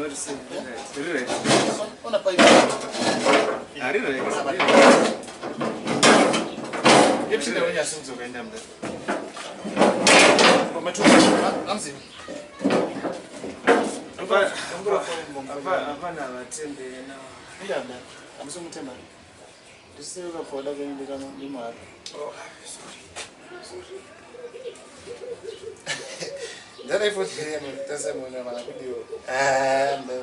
No, it's right. Ona pipe. Ari right. Yepshinda wenyasudzoka enda mudhara. Amzini. Hapana vatembere nawo. Enda mudhara. Hamusi mutemba. Ndisiri kafoda kuendeka ndimwari. Oh, sorry. Ndara ifoni tasemona mana kudiwa. Ah, ndara.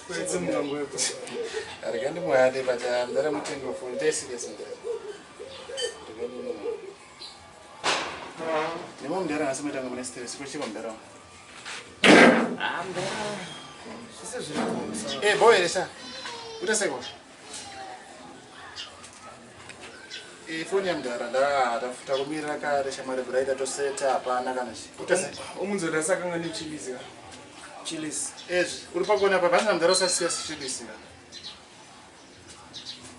Kwedzi munongo wepo. Rega ndimwade but ndara mutengo foni ndai serious mudhara. Rega ndimwade. Nemo mudhara nhasi maitanga mune stress kuchika mudhara wangu. Ah, mudhara. Zvese zviri kusa. Eh, boy here sha. Uta seko. Eh, foni yamudhara ndafuta kumirira kare shamwari bright atoseta hapana kana chi. Uta sei? Umunzoda sakanga nechilizi ka. Chilizi. Ezvi, uri pakona pa bhanzi mudhara usasiya chilisi ka.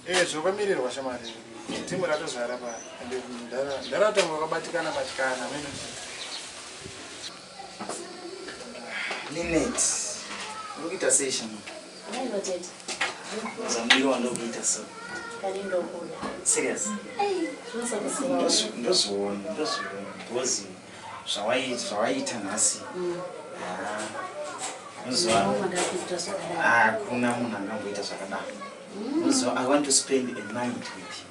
Eh, zvokwamirirwa shamwari. Timu ratozara pa. Ende mudhara mudhara atanga wakabatikana batikana meno. Linet, uri kuita sei shama? Aiwa tete, Zamiro wandokuita so. kani ndokuda. Serious? Ei, zvinosakuziva. Ndozviona, ndozviona. Because zvawaiita nhasi. Ah, unoziva Mama ndakuita zvakadai. hakuna munhu angamboita zvakadaro. Unoziva I want to spend a night with you.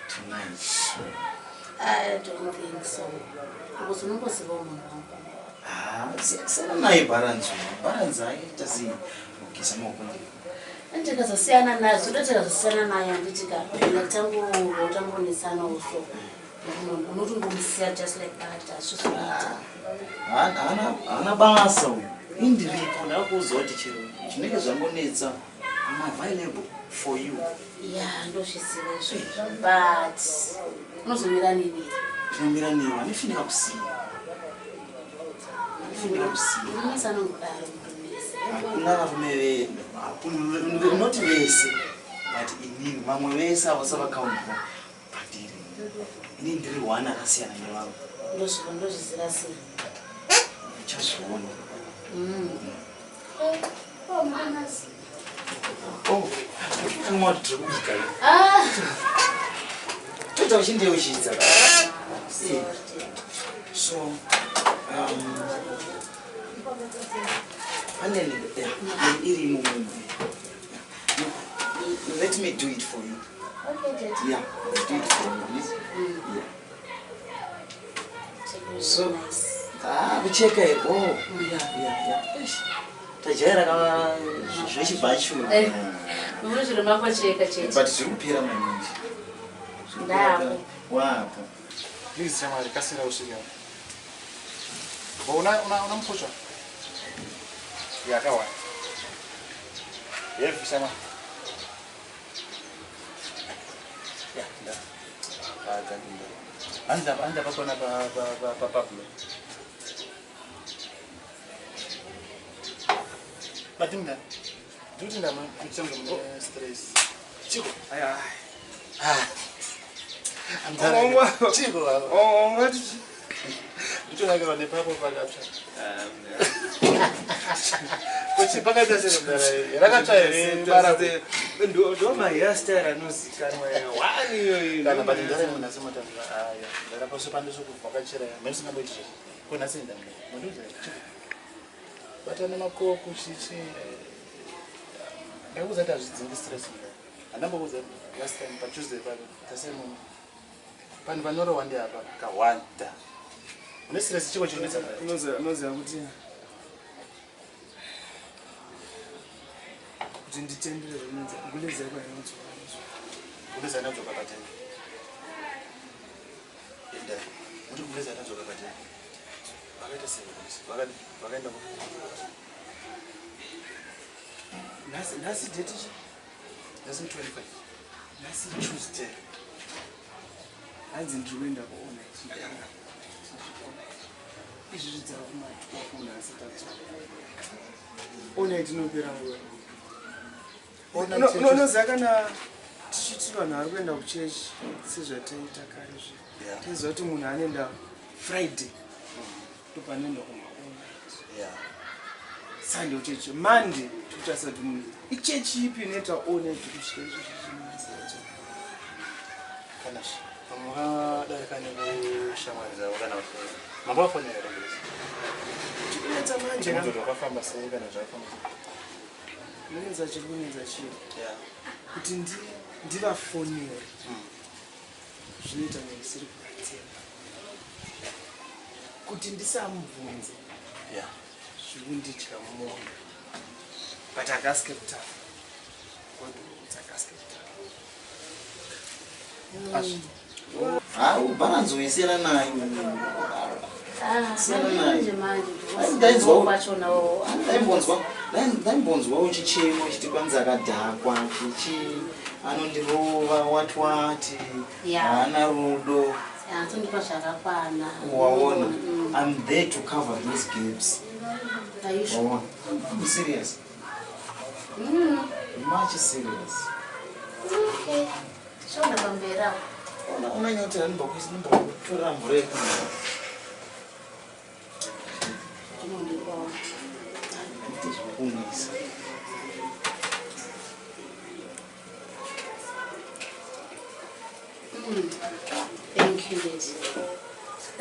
Tonight. I don't think so. Because unomboziva munhu wangu. Ah, siyana naye bharanzi. Bharanzi aita sei? Kugeza maoko ndiko. Ndikazosiyana naye, zvoda tikazosiyana naye handiti ka. Like tangu tangonesana uso. Unotongomusiya just like that, hazvizoita. Haana basa uyu. Indiripo ndakuudza kuti chero zvinenge zvangonetsa I'm available for you. Yeah, ndozviziva izvozvo. But unozomira nini? Ndinomira newe, handifanira kusiya. Handifanira kusiya. Murume anongodaro murume. Hakuna varume not vese but inini vamwe vese avo savakaunzwa pandiri. Inini ndiri one akasiyana nevamwe. Ndozviva ndozviziva sei? Uchazviona. Oh, manasi. Oh, kamwa kuti tiri kubika. Ah. Toita uchindiyeuchidza. Sorry. So, pane yeah, iri imomo. Let me do it for you. Okay, Daddy. Yeah, do it for you, please. Yeah. Check So- nice. Ah, kucheka here. Oh, yeah. Eish. Tajaira kama zvechibhachura. Eh. Muri zviro mangocheka chete. But zviri kupera maningi. Zviri kupera. Ndapo. Wapo. Please shamwari kasira usvike. Bo una una mupucha? Yakawanda. Yevi shama. Ya, nda. Ah, nda. Anza anza pakona pa pa pa pa Pablo. Batinda. Duti ndama kutsanga mune stress. Chiko. Aya. Ah. Ongwa. Chiko. Oh, ungati Nditonakirwa nepapo pakatsva. Kuti pakaita sei mudhara? Rakatsva here bara? Ndo mahairstyle anozikanwa one iyoyo. Kana but ndara munhu asimotanga aya. Ndara pose pandisvo kuvhakachira. Mene singamboiti zvese. Ko nhasi ndambe. Mundiudza chiko. Batana makoko chichi. Ndakuudza kuti hazvidzingi stress mudhara. Handambokuudza last time paTuesday pano tasemo. Panhu panorohwa ndiapa kawanda. Une stress chiko chinonetsa mudhara. Unoziva kuti nditendere zvinonzi gulezi yako inodzoka. Gulezi anadzoka pateni. Enda. Muri gulezi anadzoka pateni. Vakaita sei gulezi? Vakaenda ku Nhasi date chi? Nhasi 25. Nhasi Tuesday. Hanzi ndiri kuenda kuona izvi zvidzava kuma12 nhasi tatsoka. All inopera nguva. Unoziva kana tichiti vanhu vari kuenda kuchechi sezvataiita kare zvi taiziva kuti munhu anoenda Friday ndopanoenda kumaall night. Sunday kuchechi, Monday tikutarisa kuti munhu ichechi ipi inoita all night kusvika izvozvo zvinonetsa. Kana makadarika nekushamwari dzavo kana kuti mambovafonera here Grace? Chikunetsa manje ka. Kuti wakafamba sei kana zvakafamba sei? Kunetsa chiri kunetsa chii? Yeah. Kuti ndivafonere zvinoita kunge ndisiri kuvatemba. Kuti ndisamubvunze Yeah. zviri kundidya mumwoyo. But akasike kutaura. God akasike kutaura. Ha, ubharanzi uisiyana nayo. Ah, Siyana naye. manje manje Ndaidzwa- kwachona Ndaimbonzwa uchichema uchiti kwanzi akadhakwa chichi anondirova wati wati Yeah. haana rudo. Antondipa zvakakwana. Waona, I'm there to cover those gaps. Are you sure? Waona, I'm serious. Much serious. Okay. Tichaona pamberi apo. Unanyota ndimbokutorera mvura yekumwa. Ndinondipawo. Ndite zvokumwisa. Thank you, lady.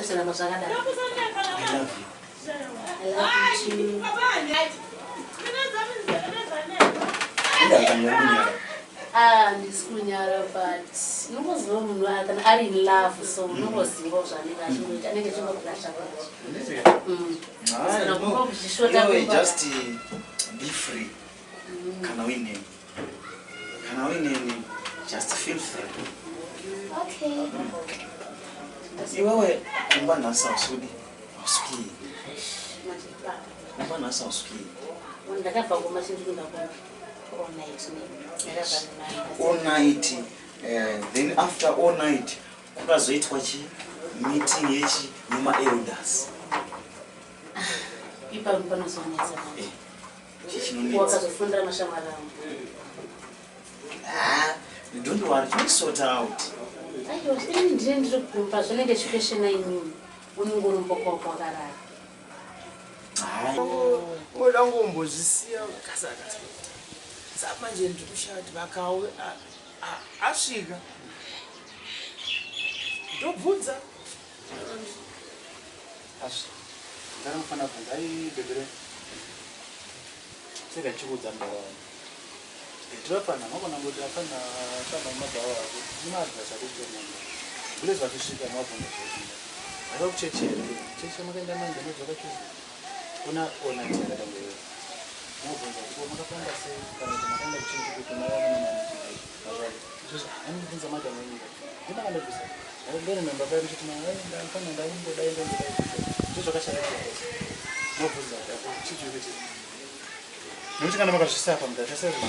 Zviramba zvakadaro. I love you. I love you too. Ndakanyara. Ah, ndisi kunyara but unongoziva munhu kana ari in love so unongoziva zvaanenge achingoita anenge achingoblasha blasha. Hayi, Saka no. kumba kuchishota Iwe kumba. just be free. Kana uineni. Kana uineni, just feel free. Okay. Iwewe kumba nhasi hausudi. Hausiki. Manje baba. Kumba nhasi hausiki. Ndakabva kuma chindikuenda kuma all night ne. Ndakabva nemari. All night. Then after all night kukazoitwa chi meeting yechi yema-elders. Ipapo panozonetsa manje. Chichinonetsa. Wakazofundira mashamwari angu. Ah, don't worry, tinosort out. Aiwa, ini ndine ndiri kumba zvinenge chikweshena inini. Unenge uri muboko wako wakarara. Hayi. Ngoda ngombozvisiya kasi akasike kutaura. Saka manje ndiri kushaya kuti vakauya asvika. Ndobvunza. Asvi. Ndakamufanira kubvunza ai bhebhere. Seka chikuudza mudhara wangu. Tinofana magona kuti afana famba mumabhawa ako timaadvise akuchitonanga. Kule zvachisvika mabvunza zvozvino. Haka kuchechi here? Chechi makaenda manje modzoka Tuesday. Kuna ona yakadangwe. Mobvunza kuti makafamba sei kana kuti makaenda kuchechi kuti maiva namani mazvalo. Izvozvo anondibvunza madam enyika. Ndimakandobvisa. Ndorememba paya muchiti ndafana ndaimbodai ndombodai. Ndizvo zvakashata chii. Mobvunza kuti apo chii chiri nekuti kana makazvisa apa mudhara saizvozvo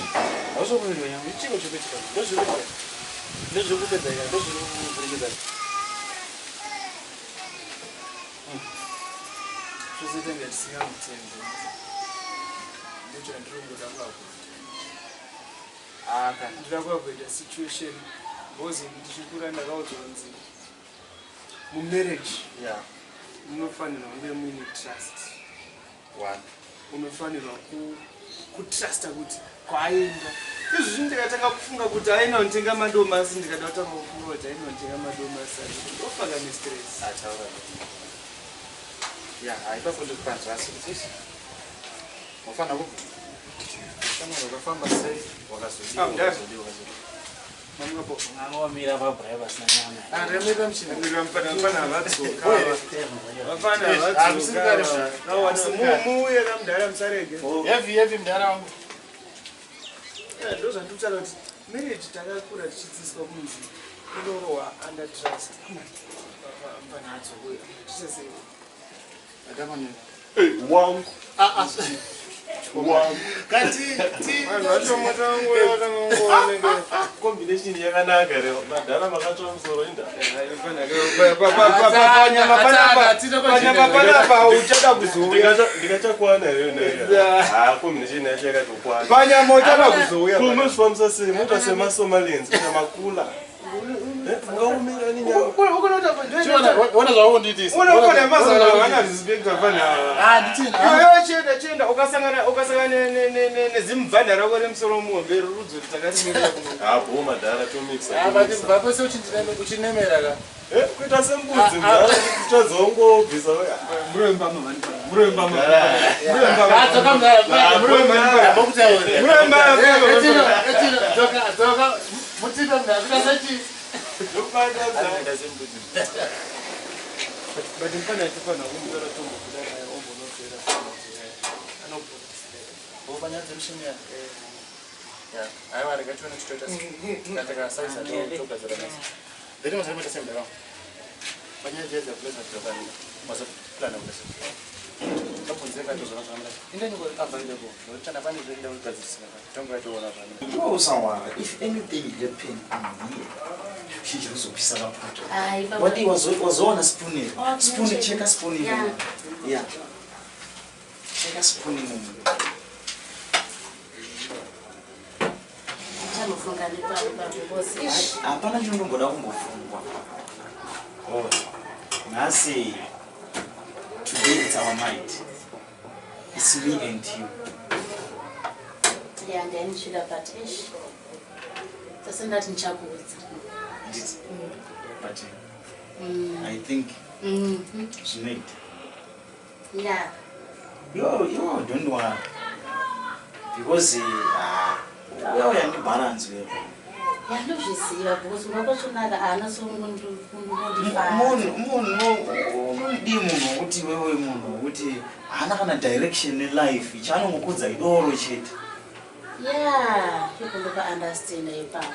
hauzokurirwa nyangwe chiko chiri kuitika ndozviri kuitika ndozviri kupedza ika ndozviri kuvhurikidza. Zvozoita kunge tisingamutembi. Ndocho ndiri kungoda kuavoida. Ah, kana Ndinoda kuavoida situation because ndichikura ndakaudzwa kunzi mumarriage munofanirwa kunge muine trust. One. Unofanirwa kutrusta kuti kwaaenda izvozvi ndikatanga kufunga kuti aenda kunotenga madomasi ndikada kutanga kufunga kuti aenda kunotenga madomasi ndofaka nestress. Ataura ya haipapo ndikupanzwa asi kuti isi wafanira kubvunza shamwari wakafamba sei wakazodiwa Ah, mudhara. wakazodiwa wakazodiwa. Mamukapo. Angomira pabhurayi pasina nyama. Ah, ndakamira muchina. Vafana vadzoka. Vafana Ah, musiri kare, vadzoka. musiri kare. Muuye kamudhara musarege. Heavy heavy mudhara wangu. Ndo zvandikutaura kuti marriage takakura tichidzidziswa kunzi inorohwa under trust. Mfana adzoka. Tichasei. Ndakamira. Wangu. Ah, ah. Kati Vanhu vatomotangouya. Combination yakanaka re madhara makatsva musoro inda. Panyama panapa uchada kuzouya. Ndikachakwana here Yeah. ha combination yacho yakatokwana. Panyama uchada kuzouya. Munozvifambisa sei moita semaSomalians kuita makula. Ungaumira nenyama. Ona zvaundiitisa. Unoona mazana vana respect vafana ava. Ah, ndichini. Iwe chienda chienda ukasangana ukasangana nezimubvanda rako remusoro muhombe rudzo takatimirira kuno. Hapo madhara tomixa. Ah, but bvapo se uchinemera ka. Eh, kuita sembudzi mdhara tichazongobvisa. Muremba mama muremba mama. Muremba Ah, dzoka mdara. Muremba. Mbokutaura. Muremba. Etino, etino, dzoka, dzoka. Mutipe mdara, kuita sechi. Kuita sembudzi. But mfana achifana kumukara tombobuda naye ombonopera anobhuda. Bopanya dzemishini ya. Ya, aiwa rega tione chitoita sei. Kana takasaisa togadzira naso. Then mazari sei mdara. Panyaya dzedza kuleza dzokanira. Mazoplana kuita sei. Tabvunzeka tozona zvakanaka. Indeni ko available. Nokuti kana pane zvinoda kugadzirisika. Tonga toona zvakanaka. Iwe usawara if anything happen I'm here shizha uzopisa mapoto Hayi, baba. wadii wazoona spoon here Oh, spoon cheka. cheka spoon Yeah. imomo yeah cheka spoon imomo Chambofunga nepari baba because ish. hapana chinondomboda kumbofungwa. Oh, nhasi today it's our night, it's me and you. Yeah, ndiyanishida but ish. Sasendati ndichakuudza. Nditi but I think zvinoita. Yo, don't worry because ah, uyauya ndibalance wepo. Yeah, ndozviziva because mwakwachonaka haana sokundifara. Munhu munhu unodii, munhu wokuti wewe, munhu wokuti haana kana direction nelife, chaanongokudza idoro chete. Yeah, ikundopa understand ipapo.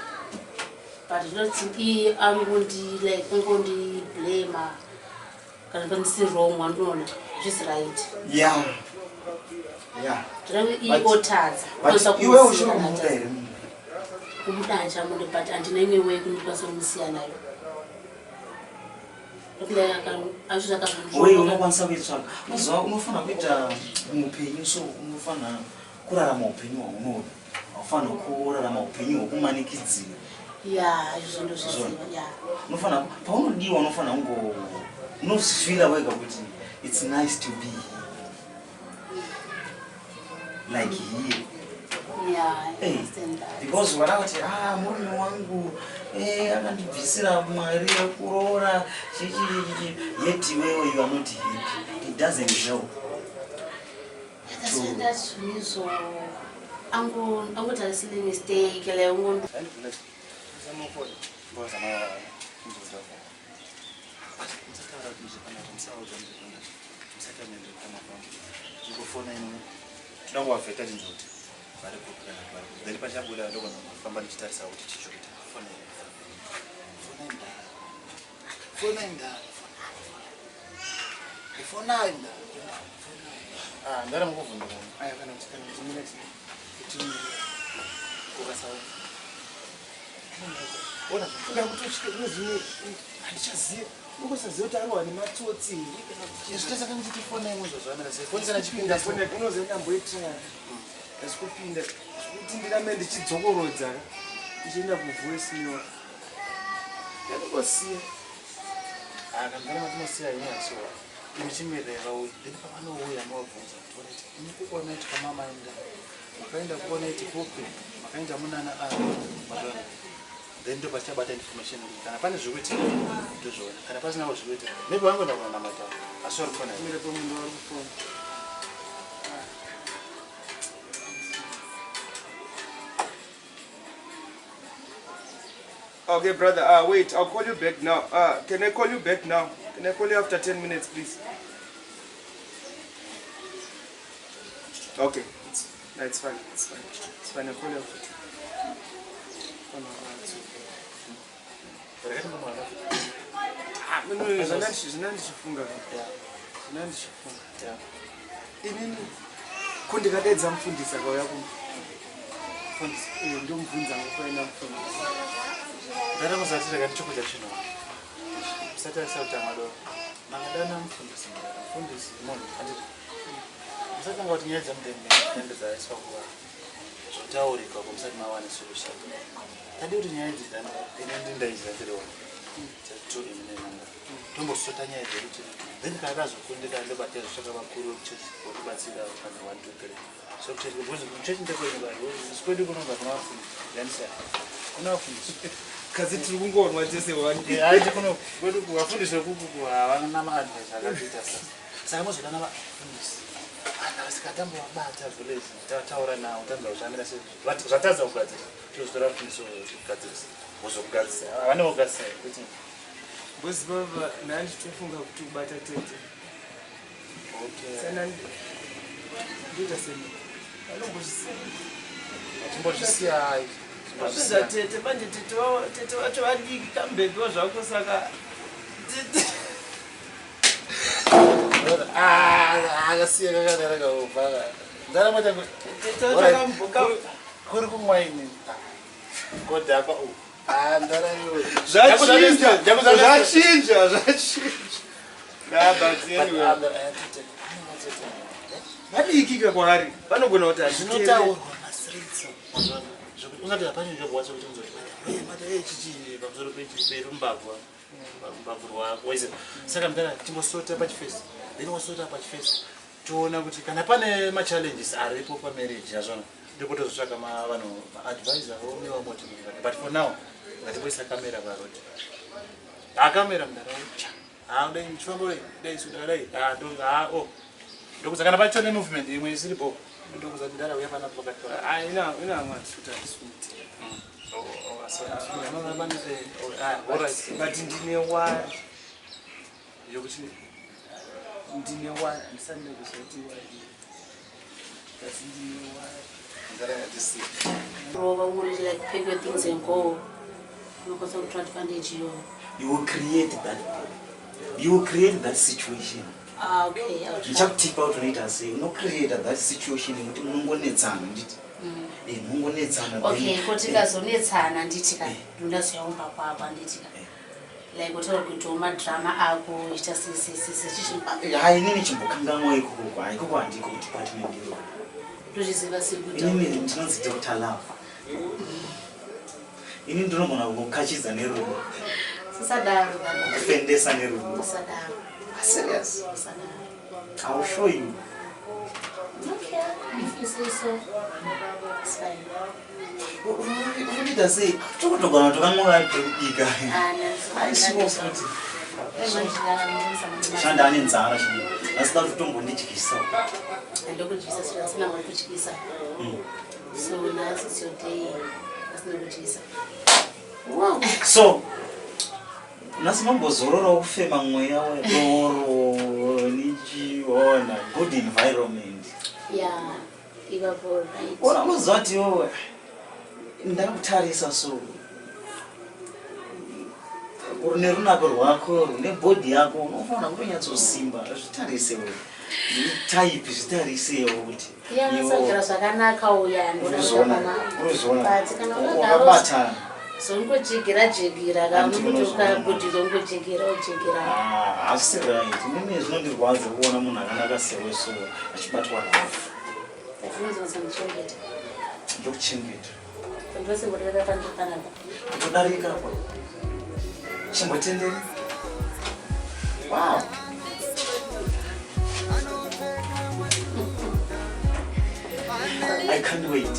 But zvinoti iye angondi like angondiblame kana pandisi wrong, wandinoona zvisi right. Ndinenge iye otadza. But iwe uchiri kumuda here munhu? Kumuda handichamude, but handina imwe way kundikwanisa kumusiya nayo. Wei unokwanisa kuitsvaga unoziva unofanira kuita muupenyu, so unofanira kurarama upenyu hwaunoda, haufanira kurarama upenyu hwekumanikidzira. Ya, izvozvo ndozviziva, ya. Unofanira paunodiwa unofanira kungo unozvifeela wega kuti it's nice to be here, like here. Yeah, I Hey, understand that. Because vana kuti, ah, murume wangu akandibvisira mari yekuroora chichichichi, yet iwewe you are not happy, it doesn't help. Yeah, that's why that's so ango angotarisile mistake like ungo Mbozama kunzodza. Musataura kuti ndizvakanaka, musaudza ndizvakanaka. Musataura ndizvakanaka. Ndikufona ino. Toda kuvavheta tinzwa kuti vari kupi kana kuti vari kupi. Then pachabuda ndogona kufamba ndichitarisa kuti chii chokuita. Fona ino. Fona indara. Fona indara. Fona indara. Ah, ndara mukuvhunduka. Aya kana kuti mira timirira. Kukasawa. Ona. Kana kutosvika unozvine handichaziva, ungosaziva kuti ariwa nematsotsi here kana kuti. Izvi tese ndichiti fona imwe zvazvamira sei. Foni kana chipinda so. Unoziva ndamboitraya asi kupinda zvekuti ndirambe ndichidzokorodza ndichienda kuvoice note, ndandongosiya. Ah, kana matinosiya inyaya so. Imi chimirira vauya. Then pavanouya mavabvunza kuti alright, imi kuona iti kwamamaenda. Makaenda kuona iti kupi? Makaenda munana ari. Mazvona. Then ndo pachabata information kuti kana pane zvekuitika ndozviona. Kana pasina zvekuitika. Maybe vangoenda kunonamata. Asi vari kufona. Mira pamwe vari kufona. Okay, brother, wait, I'll call you back now. Can I call you back now? Can I call you after 10 minutes, please? Okay, no, it's fine, it's fine. It's fine, I'll call you after 10. Oh, no, no, it's okay. Rekati mumwe Ah, no, zvanandichifunga. Zvanandichifunga. Inini, ko ndikadaidza mufundisi akauya kumba? Mufundisi. Eh, ndomubvunza ngokuenda mufundisi. Ndada muzati rekati chokudya chino. Musatarisa kuti amadoro. Makadana mufundisi. Mufundisi munhu handiti. Musatanga kuti nyaya dzamudembe dzembe dzaiswa kuva zvotaurika ko musati mawana solution. Tadi kuti nyaya idzi ini ndindaidza ndiriona. Tatu imene tombosota nyaya dzekuti then kana tazokundika ndobatezosvaka vakuru vekuchechi votibatsira kana 1 2 3 so kuchechi because kuchechi ndekwenyu vanhu kwedu kunobva kuna vafundisi yanisa kuna vafundisi. Kasi tiri kungonwa tese one. Haiti kuno kwedu vafundisi vekukuku havana maadvice akatiita sa saka mozoda navafundisi ana sikatambovabata village tataura navo tanzwa zvamira sei zvatadza kugadzirisa tozotora vafundisi vozogadzirisa vozokugadzirisa havane kugadzirisa kuti. Because baba nanditofunga kuti kubata tete. Sana ndoita sei? Vanombozvisiya. Timbozvisiyai. Vapedza tete manje tete tete vacho vadiki kambebiwa zvako saka tete Akasiya kakadara kaubva ndarama. Tete vacho kamboka. Kuri kumwa ini kodhakwa uku. Zvachinja, zvachinja, zvachinja. Nah, but anyway. Vadiki kakwaari vanogona kuti hazviteereri. Zvinotaurwa masritso zvekuti usati hapane njokuwacha kuti unzoti mata chichi pamusoro perumbabvu rumbabvu rwako wese. Saka mudara timbosota pachifesi, then wasota pachifesi toona kuti kana pane machallenges aripo pamarriage yazvona ndipo tozotsvaka vanhu maadvisor vomiwa moti. But for now ngatimboisa kamera paroad akamera mudara cha dai chifambo dai sudai o ndokuza kana pacho nemovement imwe isiri bo ndokuza kuti ndara uya panapa pakati. Ah, ina amwe hatisi kuti handisi kumuteera. But ndine worry. Yokuti? Ndine worry, handisati ndakuziva kuti worry, but ndine worry. Ndara yatisiya. Rova uri like pack your things and go. Unokwanisa kutora advantage iyoyo. You will create that, you will create that situation. Ah, okay, I'll try. Ndichakutipa kuti unoita sei. Unocreata that situation yekuti munongonetsana, nditi munongonetsana. Okay, ko tikazonetsana handiti ka ndondazoyaumba kwako handiti ka like utaura kuitawo madrama ako ita sesesese chichi? Hai, inini chimbokangamwa ikoko. Hai, ikoko handiko kudepartment iro. Ndozviziva sei kuti Inini ndinonzi Dr Love. Ini ndinogona kukukachidza nerudo. Usadaro baba. Kufendesa nerudo. Usadaro. Serious. Usadaro. I will show you. Okay, if you say so, it's fine. Urikuita sei? Tokutogona tokamwa kubika. Ah, Aisiwo futi shanda ane nzara chii asida kuti tombondidyisa. Ndokudyisa saka asina mari kudyisa. So nhasi it's your day, asina kudyisa. So nhasi mambozororawo kufema mweya wedoro nichiona good environment. Yeah, ivapo right. Ona unoziva kuti iwewe ndakutarisa so rune runako rwako rune body yako unofanira kutonyatsosimba. Zvitarise we type, zvitarisewo kuti Yeah, unasagara zvakanaka uya. Unozviona, unozviona. But kana unodaro wakabatana. Zongojigira jigira ka Anti unongotoka unozviona. body zongojigira ujigira. Ah, hazvisi right. Inini zvinondirwadza kuona munhu akanaka sewe so achibatwa rafu. Unozonzandichengeta. Ndokuchengeta. Ndosimbodarika panapa. Kutodarika apa chimbotenderi. Wow. I can't wait.